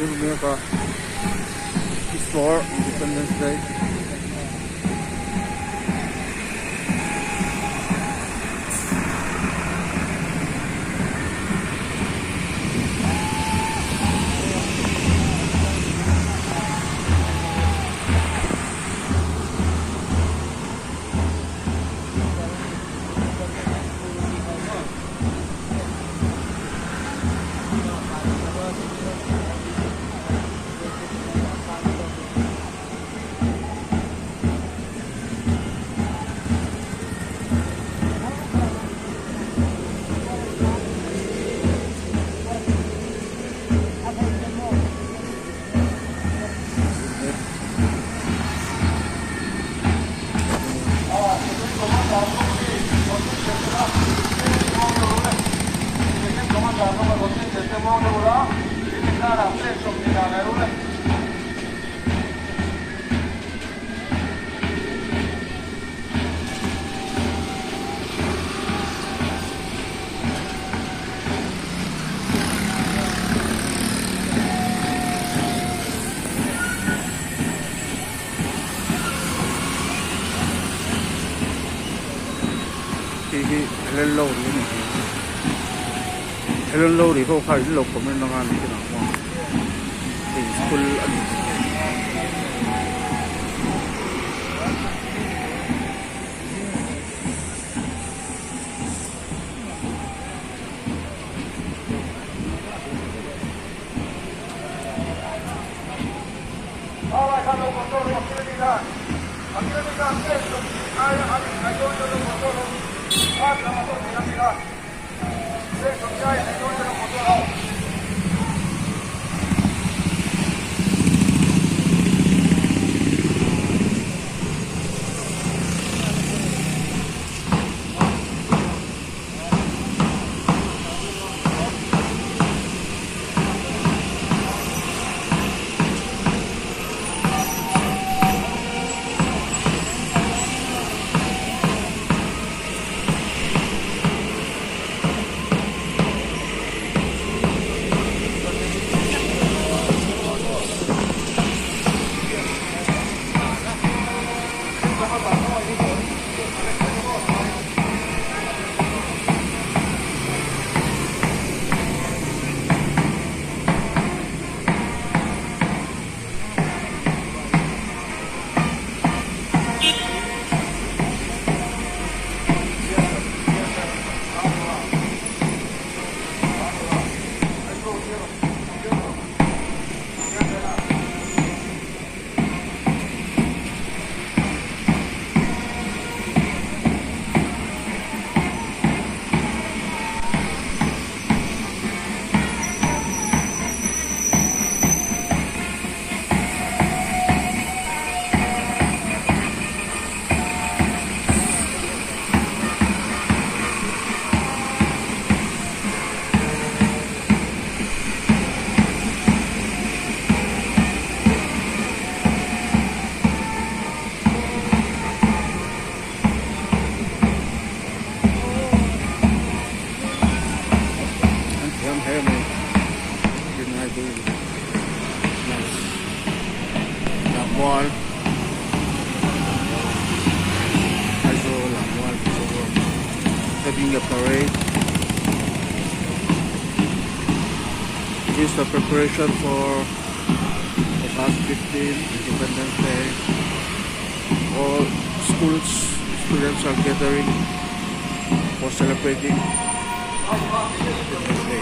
zir mek a it's for independence day. Hei hi Helen Lowry a ni thei ang Helen Lowry ho kha in lo comment anga ni chin ang maw hei school a ni thei ang. An thiam hle mai dinlai building nice Lammual Aizawl Lammual Mizoram having a parade it is the preparation for August 15 Independence Day all schools students are gathering for celebrating Independence Day.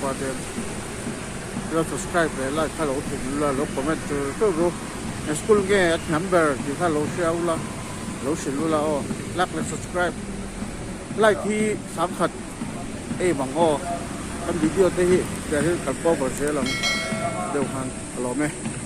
pa te lo subscribe leh like kha lo thei ula lo comment tur tur ru eng school nge a thiam ber tih kha lo hria ula lo hrilh ula aw like leh subscribe like hi sangkhat ei bang aw kan video te hi tiang hian kan cover zel ang deuh khan ka lawm e.